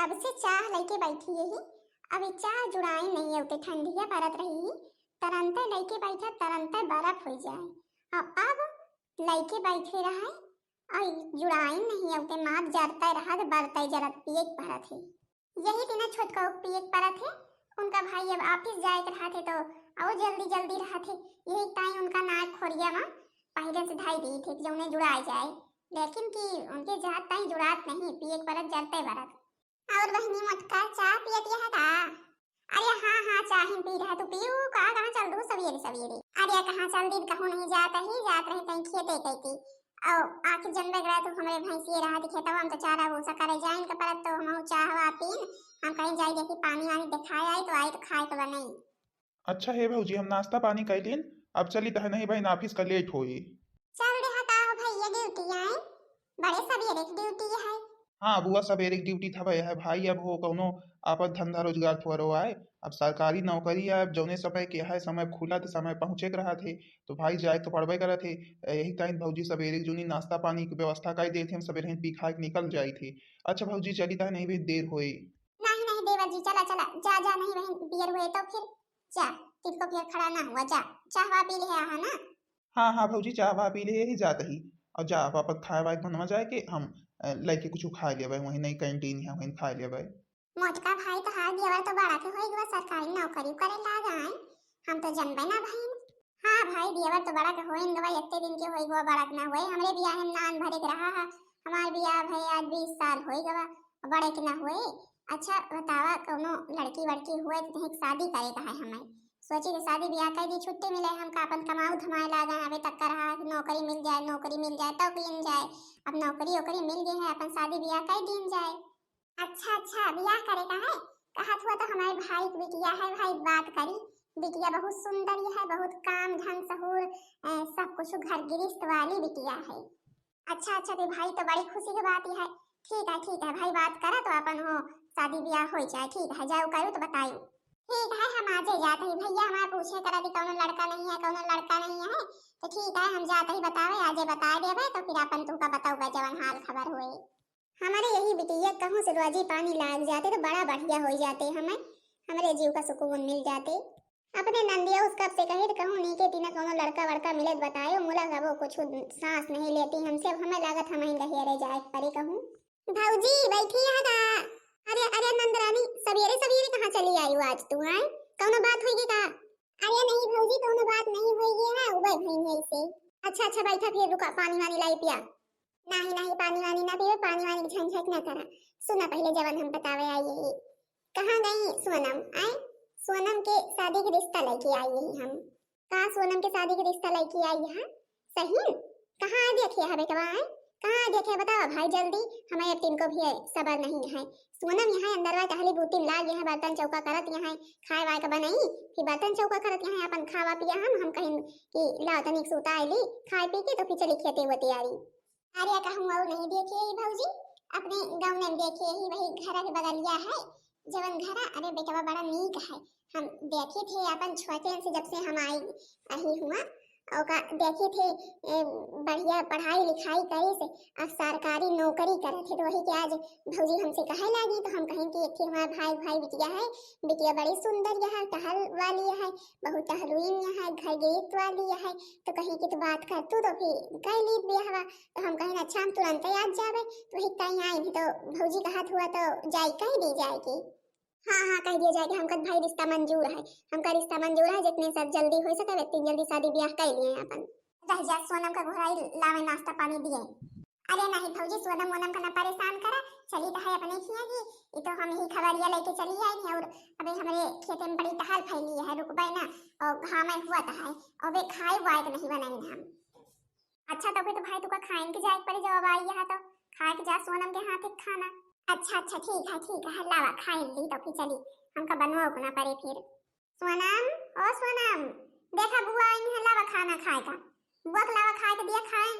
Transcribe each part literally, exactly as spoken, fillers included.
अब से चाह लइके बैठी यही, अब ई चाह जुड़ाई नहीं, अउते ठंडिया परत रही, तरंते लइके बैठा, तरंते बरफ होइ जाए। अब, अब लइके बैठे रहे, अउर जुड़ाई नहीं, अउते मात जरते रहत, बरते जरत पिए के परत है। यही दिना छोटका पिए के परत है, उनका भाई अब office जाए के रहत है, तो अउर जल्दी जल्दी रहत है, यही ताई उनका नाक खोरिया में पहिले से धई दी थे, जौने जुड़ाए जाए, लेकिन कि उनके जात ताई जुड़ात नहीं, पिए के परत जरते बरत। अउर बहिनी मोटका चाह पियत यह का? अरे हाँ, हाँ, चाह ही पी रहा, तू पीऊ का? कहाँ चल दू सवेरे सवेरे? अरे कहाँ चल दी, कहूँ नहीं जात ही, जात रही कहीं खेते कहती। अउ आखिर जनबे करा तू हमरे भैंसिए रहा थी खेतवा में, तो चारा भूसा करे जाए इनके परत, तो हम चाह वा पीन, हम कहीं जाई देखी पानी वानी दिखाए आई, तो आई तो खाए के बनई। अच्छा हे भौजी, हम नाश्ता पानी कर लीन, अब चली, तहे नहीं बहिन, office का late होई। चल रहा का हो भैया, duty आए? बड़े सवेरे की duty है। हाँ बुआ, सवेरे की duty था भैया, है भाई, अब हो कौनो आपन धंधा रोजगार थोड़ो आए, अब सरकारी नौकरी है, अब जौने समय के है, समय खुला तो समय पहुँचे के रहा थे, तो भाई जाए तो पड़बे करत है। यही ताइन भौजी सवेरे जूनी नाश्ता पानी की व्यवस्था कर देते, हम सवेरे ही पी खा के निकल जाए थे। अच्छा भौजी, चली, तहे नहीं बहिन, देर होई। नहीं, नहीं देवर जी, चला, चला, जा, जा, नहीं बहिन, देर हुए तो फिर जा, तिनको फिर खड़ा ना हुआ, जा, चाहवा पी ले आहा ना। हाँ, हाँ भौजी, चाहवा पी ले ही जात ही। अउर जा, आप अपन खाए वाए के बनवा जाए के, हम, अ, लइके कुछ खा लेबे, वहीं नहीं canteen है, वहीं खा लेबे। मोटका भाई तो हाँ, देवर तो बड़ा के होई गवा, सरकारी नौकरी करे लाग आए, हम तो जनबे ना भइन। हाँ भाई, देवर तो बड़ा के होइन गवा, इतने दिन के होई गवा, बड़ा के ना हुए। हमरे बियाह में नान भरे के रहा है, हमार बियाह भए आज बीस साल होई गवा, बड़े के ना हुए। अच्छा बतावा, कौनो लड़की वड़की हुए तो तोहके शादी करे का है हमें? सोची कि शादी बियाह कर दी, छुट्टी मिले हमका, अपन कमाऊ धमाए लागा, अबे तक का रहा कि नौकरी मिल जाए, नौकरी मिल जाए, तब कीन जाए। अब नौकरी ओकरी मिल गई है, अपन शादी बियाह कर दीन जाए। अच्छा, अच्छा, बियाह करे का है? कहत हुआ तो हमारे भाई की बिटिया है, भाई बात करी। बिटिया बहुत सुंदर है, बहुत काम धन सहूर, अ, सब कुछ घर गृहस्थ वाली बिटिया है। अच्छा, अच्छा, तो भाई तो बड़ी खुशी की बात है। ठीक है, ठीक है भाई, बात करा तो अपन हो शादी बियाह हो जाए। ठीक है, जाओ करू तो बतायू। ठीक है, हम आजे जात ही, भैया हमारे पूछे करा कि कौनो लड़का नहीं है, कौनो लड़का नहीं है। तो ठीक है, हम जात ही बतावे, आजे बता देवे तो फिर अपन तुमका बताऊबा जवन हाल खबर हुए। हमारे यही बिटिया कहूँ से रोजी पानी लाग जाते तो बड़ा बढ़िया हो जाते, हमें, हमरे जीव का सुकून मिल जाते। अपने नंदिया उस कब से कहे तो कहूँ नीके तीना कौनो लड़का वड़का मिले तो बतायो, मुला कबो कुछ सांस नहीं लेती हमसे, अब हमें लागत हम ही गहियरे जाए के परी कहूँ। भौजी बैठी है का? अरे, अरे नंदरानी, सवेरे सवेरे कहाँ चली आई हो आज तू, हैं? कौनो बात होई का? अरे नहीं भौजी, कौनो बात नहीं होई है, उबे भई है इसे। अच्छा, अच्छा, बैठा फिर, रुका, पानी वानी लाई पिया। नहीं, नहीं, पानी वानी ना पीवे, पानी वानी के झंझट ना करा। सुना पहले जवन हम बतावे आई ही। कहाँ गई सोनम? आए, सोनम के शादी के रिश्ता लेके आई ही हम। का सोनम के शादी के रिश्ता लेके आई है? सही? कहाँ देखे है बेटवा, आए? कहाँ देखे है? बतावा भाई जल्दी, हमें अब तिनको भी सबर नहीं है। सोनम यहाँ अंदरवा टहली बूटी में लाग यहाँ, बर्तन चौका करत यहाँ, खाए वाए का बनई, फिर बर्तन चौका करत यहाँ अपन खावा पिया हम, हम कहीं कि लाओ तनिक सूता आइली, खाए पी के तो फिर चली खेते हुए तैयारी। अरे कहूँ और नहीं देखे ही भौजी, अपने गाँव में देखे ही, वही घर के बगलिया है जवन घरा। अरे बेटवा बड़ा नीक है, हम देखे थे अपन छोटे से, जब से हम आई, आई हुआ, ओका देखे थे, ए, बढ़िया पढ़ाई लिखाई करे से, अब सरकारी नौकरी करे थे, तो वही के आज भौजी हमसे कहे लागी, तो हम कहें कि एक ठे हमार भाई, भाई बिटिया है, बिटिया बड़ी सुंदर यह टहल वाली है, बहुत टहलुइन यह है, घर गृहस्थ वाली यह है, तो कहीं कि तू बात कर तू तो फिर कर ली बियाहवा। तो हम कहें अच्छा हम तुरंत ही आज जाबे, तो वही ताई आई नहीं तो भौजी कहत हुआ तो जाई कह दी जाए कि। हाँ, हाँ, कह दिया जाए कि हमका भाई रिश्ता मंजूर है, हमका रिश्ता मंजूर है, जितने सब जल्दी हो सके उतनी जल्दी शादी ब्याह कर लिए अपन। रह जा सोनम का घोराई लावे नाश्ता पानी दिए। अरे नहीं भौजी, सोनम वोनम का ना परेशान करा, चली तो है अपने खिया ही, ये तो हम यही खबरिया लेके चली आई नहीं, और अबे हमरे खेते में बड़ी टहल फैली है, रुकबे ना और घामे हुआ तो है, और वे खाए वाए तो नहीं बनाई ना हम। अच्छा, तो फिर तो भाई तुका खाइन के जाए के पड़ी, जब आई यहाँ तो खाए के जा सोनम के हाथ के खाना। अच्छा, अच्छा, ठीक है, ठीक है, लावा खाइन ली तो फिर चली, हमका बनवा उकना पड़े फिर। सोनम, ओ सोनम, देखा बुआ आई है, लावा खाना खाए का, बुआ के लावा खाए के दिया खाए।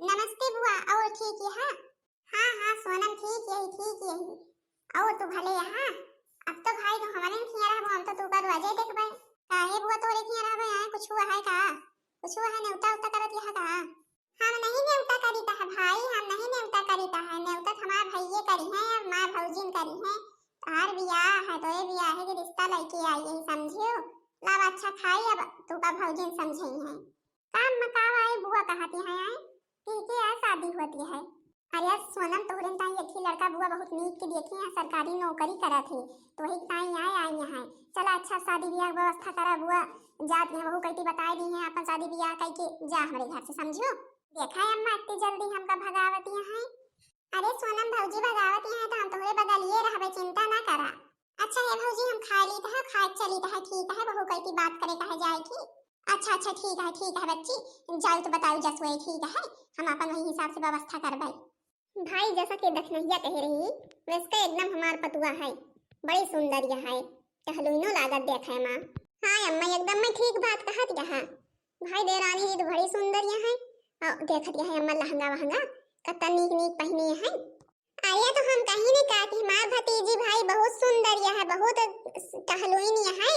नमस्ते बुआ, और ठीक है? हाँ, हाँ, सोनम ठीक यही, ठीक यही। और तू भले यहाँ? अब तो भाई तू हमारे में खिया रहबो, हम तो तू का रोजे देखबे। काहे बुआ तोरे खिया रहबे, यहाँ कुछ हुआ है का? कुछ हुआ है, नेवता उता करत यहाँ का? हम नहीं नेवता करीत है भाई, हम नहीं नेवता करीत है, नेवता तो हमार भइये करिहैं, हमार भौजिन करिहैं। तोहार बियाह है, तोरे बियाह के रिश्ता लइके आई है, समझियो? लावा अच्छा खाई, अब तू का भौजिन समझइहैं। काम में का आई बुआ कहती है, आए? ठीक है, आज शादी होती है। अरे सोनम, तोहरे ताई एक ही लड़का बुआ बहुत नीक के देखी है, सरकारी नौकरी करत है, तो वही ताई आए आई है। चला अच्छा शादी बियाह के व्यवस्था करा बुआ, जात है बहू कइती बताए दी है, अपन शादी बियाह कइके जा हमरे घर से, समझियो? देखा है अम्मा, इतनी जल्दी हमका भगावती है। अरे सोनम भौजी भगावती है तो हम तोहरे बगलिए रहबे, चिंता ना करा। अच्छा है भौजी, हम खाए लीत है, खाए चलीत है, ठीक है, बहू कइती बात करे कहे जाए की। अच्छा अच्छा, ठीक है, ठीक है बच्ची, जाओ तो बताओ जसुए, ठीक है, हम अपन वही हिसाब से व्यवस्था करबे। भाई जैसा कि दखनहिया कहे रही, वैसे एकदम हमार पतुआ है, बड़ी सुंदर यह है, टहलुइनो लागत देखे माँ। हाँ अम्मा, एकदम में ठीक बात कहत यह। भाई देरानी जी तो बड़ी सुंदर यह है, और देखत यह अम्मा लहंगा वहंगा कत्ता नीक नीक पहनी है। अरे तो हम कहीं नहीं कहती, हमार भतीजी भाई बहुत सुंदर यह है, बहुत टहलुइन यह है,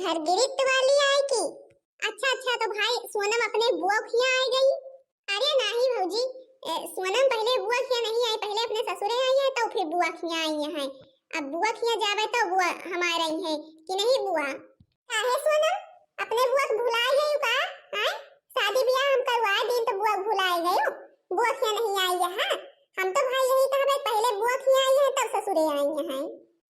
घर गिरित वाली आए की। अच्छा अच्छा, तो भाई सोनम अपने बुआ खिया आ गई? अरे नहीं भौजी, ए, सोनम पहले बुआ खिया नहीं आई, पहले अपने ससुरे आई है तो फिर बुआ खिया आई है। अब बुआ खिया जावे तो बुआ हमारे आई है कि नहीं बुआ? काहे सोनम, अपने बुआ के भुला गई का? हैं? शादी बियाह हम करवा दिन तो बुआ के भुला गई, बुआ खिया नहीं आई है। हम तो भाई यही कहबे पहले बुआ खिया आई है तब ससुरे आई है।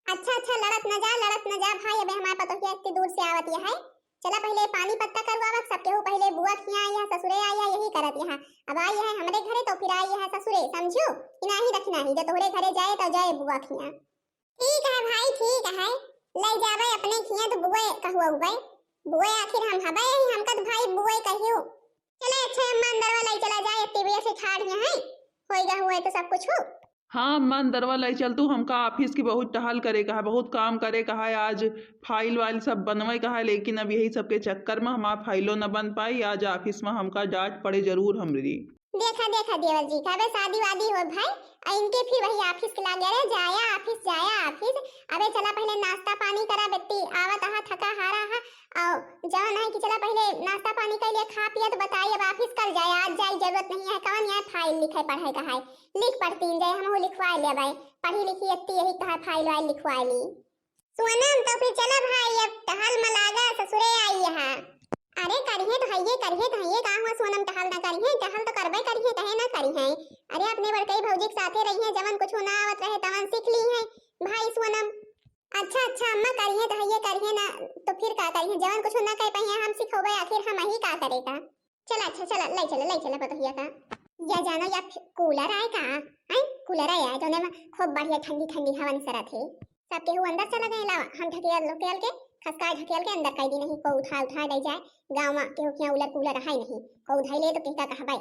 अच्छा अच्छा, लड़त न जा, लड़त न जा भाई, अबे हमारे पतोहिया इतनी दूर से आवत यह है। चला पहले पानी पत्ता करवावत, सब केहू पहले बुआ खिया आई है, ससुरे आई है, यही करत यह। अब आई है हमरे घरे तो फिर आई है ससुरे, समझू कि नाही? रखी नाही, जो तोहरे घरे जाए तो जाए बुआ खिया। ठीक है भाई, ठीक है, ले जावे अपने खिया तो बुए कहुआ उबे। बुए आखिर हम हबे ही, हमका तो भाई बुए कहियो। चला अच्छा अम्मा अंदरवा ले चला जाए, टीवी से ठाड़ यहाँ है, होई गा हुए तो सब कुछ हो। हाँ अम्मा, अंदरवा ले चल तू, हमका office के बहुत टहल करे का है, बहुत काम करे का है, आज file वाइल सब बनवे का है, लेकिन अब यही सबके चक्कर में हमार fileओ न बन पाई। आज office में हमका डांट पड़े जरूर हमरी। देखा देखा देवर जी, कबे शादी वादी हो भाई, आ इनके फिर वही office के लागे, अरे जाया office, जाया office। अबे चला पहले नाश्ता पानी करा बेटी, आवत आहा थका हारा हा, और जवन है कि चला पहले नाश्ता पानी कर लिया, खा पिया तो बताई, अब office कल जाए, आज जाए जरूरत नहीं है, कवन यहाँ file लिखे पढ़े का है, लिख पढ़तीन जाए, हम लिखवा ले भाई, पढ़ी लिखी इतनी यही कहा file वाइल लिखवा ली। सोनम, तो फिर चला भाई, अब टहल मलागा, ससुरे आई यहाँ। अरे करिहे तो हइये, करिहे तो हइये, का हुआ सोनम, टहल ना करिहे, टहल तो करबे करिहे, कहे ना करिहे। अरे अपने बड़कई भौजी के साथे रहिहे, जवन कुछ ना आवत रहे तवन सीख लीहे भाई सोनम। अच्छा अच्छा अम्मा, करिहे तो हइये, करिहे ना तो फिर का करिहे, जवन कुछ ना कह पाइहे हम सिखोबे, आखिर हम ही का करे का। चला अच्छा चला, ले चला, ले चला पतोहिया का। या जानो या फि-, cooler आए का? हैं? Cooler आए, आए तो ओने में खूब बढ़िया ठंडी ठंडी हवा निसरत है। सब केहू अंदर चला गए, लावा हम ढकेल ढकेल के, खसका ढकेल के अंदर कर दी, नहीं को उठा उठा ले जाए। गाँव में केहू के यहाँ उलर कूलर है नहीं, को उठाई ले तो केहका कहबाई।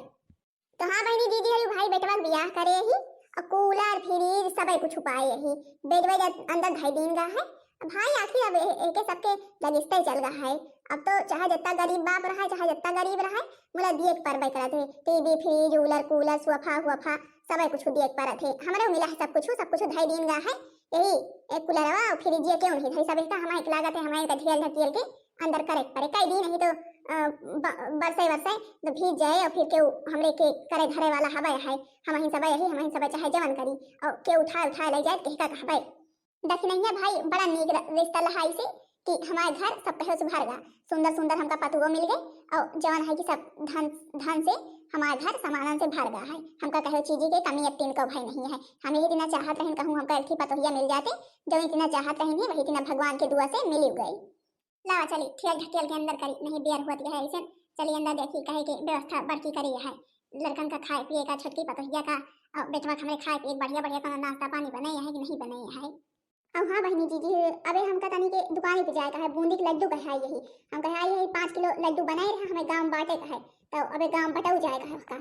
तो हाँ बहनी, दीदी हरी भाई बेटवा के बियाह करे ही, और cooler fridge सबे कुछ पाए ही, बेड वेड अंदर धई दीन गा है। भाई आखिर अब ए-, एके सबके लगिस्ते चल गा है। अब तो चाहे जितना गरीब बाप रहा, चाहे जितना गरीब रहा, मुला दिए के परबे करत है। टीवी, फ्रिज, उलर, कूलर, सोफा, वोफा, सबे कुछ दिए के परत है। हमरे मिला है सब कुछ, सब कुछ धई दीन गा है। यही एक कूलरवा और फ्रिजिया क्यों नहीं धई, सब एकटा हमारे के लागत है, हमारे का ढकेल ढकेल के अंदर करे के परे। कई दिन नहीं तो, अ, ब-, बरसे बरसे तो भीज जाए और फिर केहू हमरे के करे धरे वाला हवा है। हमही सब यही, हमही सब चाहे जवन करी और केहू उठाए उठाए ले जाए, केहका कहबे। दखिनैया भाई बड़ा नीक र-, रिश्ता लहाई से कि हमारे घर सब कहे से भर गा, सुंदर सुंदर हमका पतुओ मिल गए और जवन है कि सब धन, धन से हमारे घर सामानन से भर गा है। हमका कहे चीज के कमी अब तिनको भाई नहीं है। हम यही दिना चाहत रहन कहूँ हमका एक थी पतोहिया मिल जाते, जो इतना चाहत रहन है वही दिना भगवान के दुआ से मिल गई। लावा चली ठेल ढकेल के अंदर करी, नहीं बेर हुआ है ऐसे। चली अंदर देखी कहे के व्यवस्था बड़की करी है, लड़कन का खाए पिए का, छोटकी पतोहिया का, और बेटवा के हमरे खाए पिए के बढ़िया बढ़िया कोनो नाश्ता पानी बने है कि नहीं बने है। अब हाँ बहनी दीदी, अबे हमका तनी के दुकान पे जाए का है, बूंदी के लड्डू का है यही, हम कहे आई यही पाँच किलो लड्डू बनाए रहे, हमें गाँव बांटे का है, तो अबे गाँव बटाऊ जाए का है उसका।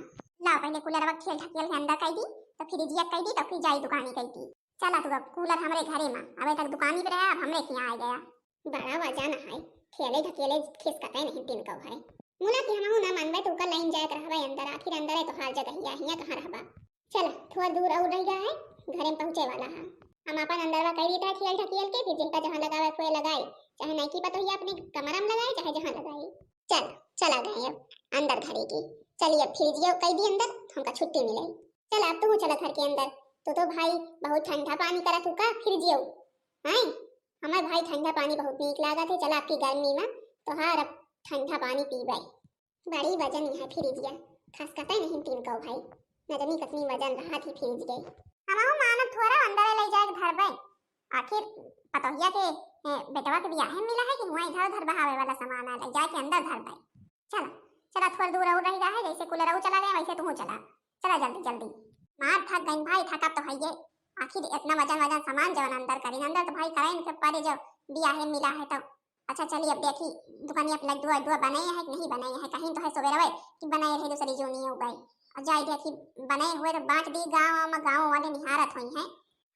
लाओ पहले कूलर अब ठेल ढकेल के अंदर कर दी, तो फ्रिजिया कर दी, तो फिर जाई दुकानी कर दी। चला तू अब कूलर हमरे घरे में, अबे तक दुकानी पे रहा, अब हमरे के यहाँ आ गया। बड़ा वजन है, ठेले ढकेले खिसकते नहीं तिनको है। मुला कि हमहू ना मनबे तो ओकर लाइन जाए के रहबे अंदर, आखिर अंदर है तोहार जगहिया, हियाँ कहाँ रहबा? चला, थोड़ा दूर और रह गया है, घरे में पहुँचे वाला है। हम अपन अंदरवा कह देता है ठेल ढकेल के, फिर जेहका जहाँ लगावे कोई लगाई, चाहे नईकी पतोहिया अपने कमरा में लगाई, चाहे जहाँ लगाई। चल, चला गए अब अंदर घरे की। चली अब फ्रिजियो कई दी अंदर, तो हमका छुट्टी मिले। चला अब तू चला घर के अंदर। तू तो भाई बहुत ठंडा पानी करत हूँ का फ्रिजियो? हैं? हमार भाई ठंडा पानी बहुत नीक लागत है। चला आपकी गर्मी में तोहार अब ठंडा पानी पीबे। बड़ी वजन यहाँ फ्रिजिया, खसकते नहीं तीन कौ भाई। न जानी कतनी वजन रहा थी फ्रिज गई। हमहू मानब थोड़ा अंदर ले जाए के धरबे। आखिर पतोहिया के, ए, बेटवा के बियाहे मिला है कि हुआ इधर उधर बहावे वाला सामान आ ले जाए के अंदर धरबे। चला, चला थोड़ा दूर और रही रहा है, जैसे कूलर और चला गया वैसे तू चला। चला जल्दी जल्दी। मार थक गई भाई, थका तो है ये। आखिर इतना वजन वजन सामान जवन अंदर करी, अंदर तो भाई करें के परे जब बियाहे मिला है तब। अच्छा चली अब देखी दुकानिया पे लड्डू वड्डू बने हैं कि नहीं बने हैं, कहीं तो है सवेरवे कि बने रहे दूसरी जूनी हो गई। और जाई देखी बने हुए तो बांट दी गाँव में, गाँव वाले निहारत हुई हैं।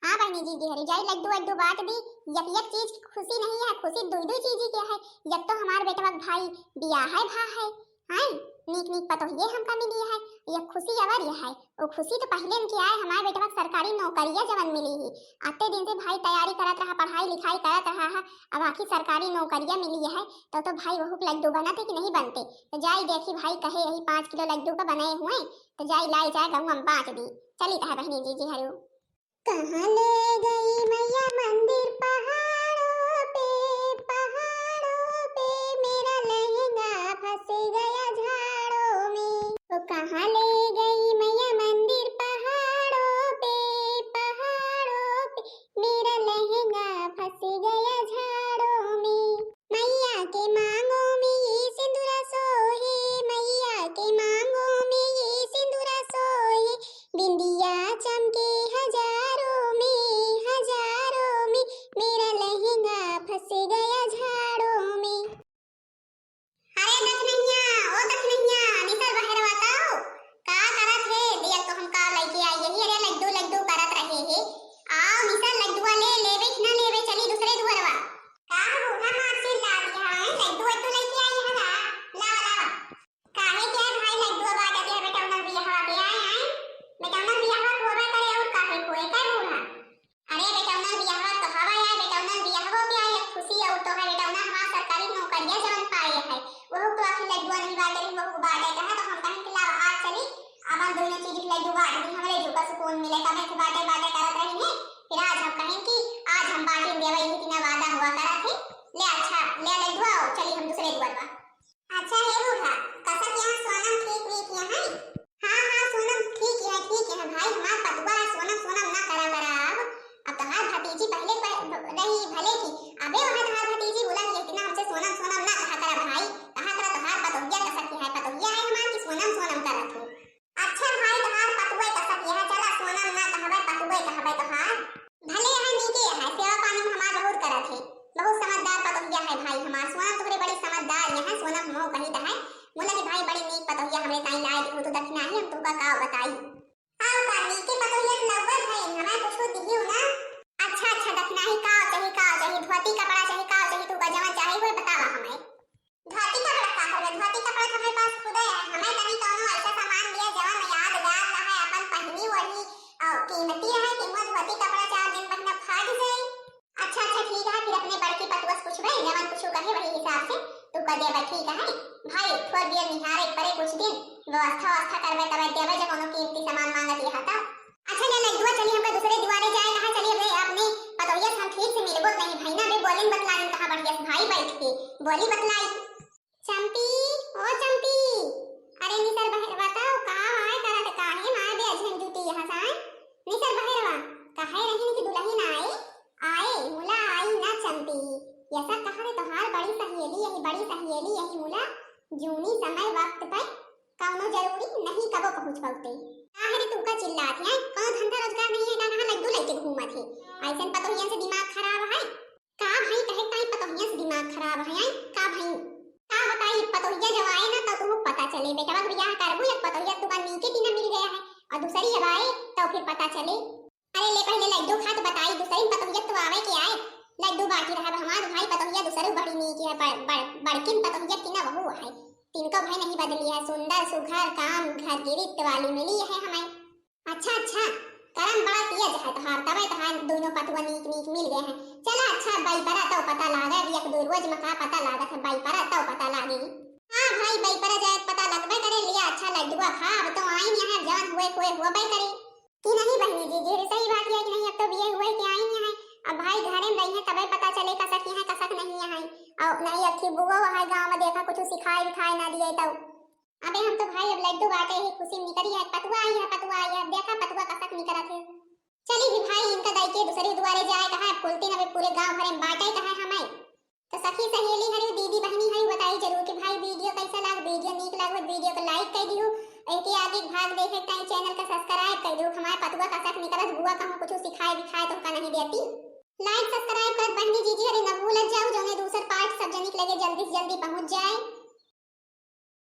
हाँ बहनी जी, जी हरी जाई लड्डू वड्डू बांट दी। यक यक चीज की खुशी नहीं है, खुशी दुई दुई चीज की है। यक तो हमार बेटवा के भाई बियाहे भा है, हैं? नीक नीक पतोहिए हमका मिली है, यक खुशी अवर यह है। वो खुशी तो पहले इनकी आए, हमारे बेटवा के सरकारी नौकरिया जवन मिली ही। आते दिन से भाई तैयारी करत रहा, पढ़ाई लिखाई करत रहा है, अब आखिर सरकारी नौकरिया मिली है, तो, तो भाई वहू के लड्डू बनत है कि नहीं बनते? तो जाई देखी भाई कहे यही पाँच किलो लड्डू का बने हुए, तो जाई लाई जाए गहूँ हम बांट दी। चली तह बहनी जी, जी हरु। कहाँ ले गई मैया मंदिर पहाड़ों पे, पहाड़ों पे मेरा लहंगा फंस गया झाड़ों में। वो कहाँ ले गई मैया मंदिर पहाड़ों पे, पहाड़ों पे मेरा लहंगा फंस गया झाड़ों में। मैया के मांगों में ये सिंदूरा सोहे, मैया के मांगों में ये सिंदूरा सोहे, बिंदिया चमके हजारों में, हजारों में, मेरा लहंगा फंस गया झाड़ों में। अरे दखनैया, ओ दखनैया, निसर बहरवा ताऊ, का करत हे? दिया तो हम का लइके आई यही, अरे लड्डू लड्डू करत रहे हे। आओ निसर लड्डुआ ले, लेवे कि ना लेवे, चली दूसरे दुअरवा। का बूढ़ा मार चिल्ला दिया है, लड्डू लड्डू लइके आई है ना, लावा लावा। काहे के भाई लड्डुआ बांटत है बेटौना बियाहवा के, आए आए, बेटौना बियाहवा होबे करे और काहे कोई का बूढ़ा? अरे बेटौना बियाहवा तो हवा यार, बेटौना बियाहवो के आई एक खुशी और तो है, बेटौना हमार सरकारी नौकरिया जवन पाए है, वहू तो आखिर लड्डुआ नहीं बांटे रही, वहू बांटे कहा तो हम कहें कि लाओ आज चली, अपन दोनों चीज के लड्डू बांट दी, हमरे जो का सुकून मिले, कबे से बांटे बांटे करत रही है, फिर आज हम कहें कि आज हम बांटे देवे, यही दिना वादा हुआ करत है। ले अच्छा, ले लड्डुआ, चली हम दूसरे दुअरवा। अच्छा हे बूढ़ा, कसक यहाँ सोनम ठीक वीक यहाँ? हाँ, हाँ, सोनम ठीक है, ठीक है भाई, हमार पतुआ है, सोनम, सोनम ना करा करा अब। अब तोहार भतीजी पहले प-, रही भले की, अबे वहाँ तोहार भतीजी बोला कि इतना हमसे सोनम, सोनम ना कहा करा भाई, कहा करा तोहार पतोहिया कसक है, पतोहिया है हमार कि सोनम, सोनम करत हो। अच्छा भाई, तोहार पतुए कसक है, चला सोनम ना कहबे, पतुए कहबे तोहार। भले यहाँ नीके है, सेवा पानी में हमार बहुत करत है, बहुत समझदार पतोहिया है भाई हमार। सोनम तोहरे बड़ी समझदार यहाँ, सोनम हमहू कही है, बोला कि भाई बड़ी नीक पतोहिया हमरे ताई लाए दिहु, तो दक्षिणा ही हम तुमका का बताई। आओ का नीके पतोहिया के लउआ भाई, हमें कुछ दिहियो ना। अच्छा, अच्छा, दक्षिणा ही का चाही, का चाही, धोती कपड़ा चाही, का चाही, तुमका जवन चाही हुए बतावा हमें। धोती कपड़ा का हवे? धोती कपड़ा तो हमारे पास खुदे है, हमें तनी कौनो ऐसा सामान दिया जवन यादगार रहे, अपन पहनी ओढ़ी और कीमती रहे, कि वो धोती कपड़ा चार दिन पहना फाट जाए। अच्छा, अच्छा, ठीक है, फिर अपने बड़की पतुआ से पूछबे, जवन कुछ कहे वही हिसाब से तू कर देबे, ठीक है। भाई, थोड़ देर निहारे परे कुछ दिन, व्यवस्था व्यवस्था करबे तबे देबे, जब कौनो कीमती सामान मांगत यह था। अच्छा, ले लड्डुआ, चली हमका दूसरे दुआरे जाए कहा, चली अपने, अपने पतोहिया से हम ठीक से मिलबो नहीं, भाई ना बे बोलिन बतलाइन कहा बढ़िया से, भाई बैठ के बोली बतलाई। चंपी, ओ चंपी, अरे निसर बहरवा ताऊ का आए करत काहे माय बे अझन जूती यहाँ से आए? निसर बहरवा, कहे रहिन कि दुलहिन आए, आए, मुला आई ना चंपी, यसा कहा रे तोहार बड़ी सहेली यही, बड़ी सहेली यही मुला, जूनी समय वक्त पे कौनो जरूरी नहीं कबो पहुँच पौते। काहे रे तू का चिल्लात है? कौनो धंधा रोजगार नहीं है का? कहाँ लड्डू लइके घूमत है? ऐसन पतोहियन से दिमाग खराब है। का भाई कहे ताई पतोहियन से दिमाग खराब है, हैं? का भाई? का बताई पतोहिया जब आए ना तब तुहू पता चले। बेटवा के बियाह करबू एक पतोहिया तुका नीके दिना मिल गया है और दूसरी अब आए तो फिर पता चले। अरे ले पहले लड्डू खा तो बताई, दूसरी पतोहिया तो आवे के आए। लड्डू बाकी रहा हमार भाई, पतोहिया दूसरी बड़ी नीक है, बड़, बड़, बड़किन पतोहिया तीना बहू है। तिनको भाई नहीं बदली है, सुंदर सुघर काम घर गिरित वाली मिली है हमें। अच्छा, अच्छा, करम बड़ा तेज है तोहार, तबे तोहार दोनों पतुआ नीक नीक मिल गए हैं। चला अच्छा, बाई परा तो पता लागे, अब एक दो रोज में का पता लागत है, बाई परा तो पता लागे। हाँ भाई, बई परा जाए पता लगबे करे, लिया अच्छा लड्डुआ खा, अब तो आइन यहाँ, जवन हुए कोई हुआ बई करे। कि नहीं बहिनी जी, जी सही बात है कि नहीं, अब तो बिये हुए के आइन यहाँ, अब भाई घरे में रही है तबे पता चले कसक यहाँ कसक नहीं यहाँ, और नहीं अखी बुआ वहाँ गाँव में देखा कुछ सिखाए विखाए ना दिए तो। अबे हम तो भाई अब लड्डू बाटे ही खुशी में निकरी है, पतुआ आई है, पतुआ आई है, अब देखा पतुआ कसक निकरत है। चली भी भाई इनका दाई के दूसरे दुआरे जाए कहा, अब कुलतीन अबे पूरे गाँव भरे में बाटे कहा हमें। तो सखी सहेली हरी, दीदी बहनी हरी, बताई जरूर कि भाई वीडियो कैसा लाग, वीडियो नीक लाग, वीडियो को लाइक कर दिहु। एके आगे भाग देखे के टाइम चैनल का सब्सक्राइब कर दिहु। हमारे पतुआ कसक निकरत बुआ कहूँ कुछ सिखाए दिखाए तो का नहीं देती। लाइक सब्सक्राइब करत बहनी जीजी हरी न भूलत जाऊ, जौने दूसर पार्ट सब जनी के लगे जल्दी से जल्दी पहुँच जाए।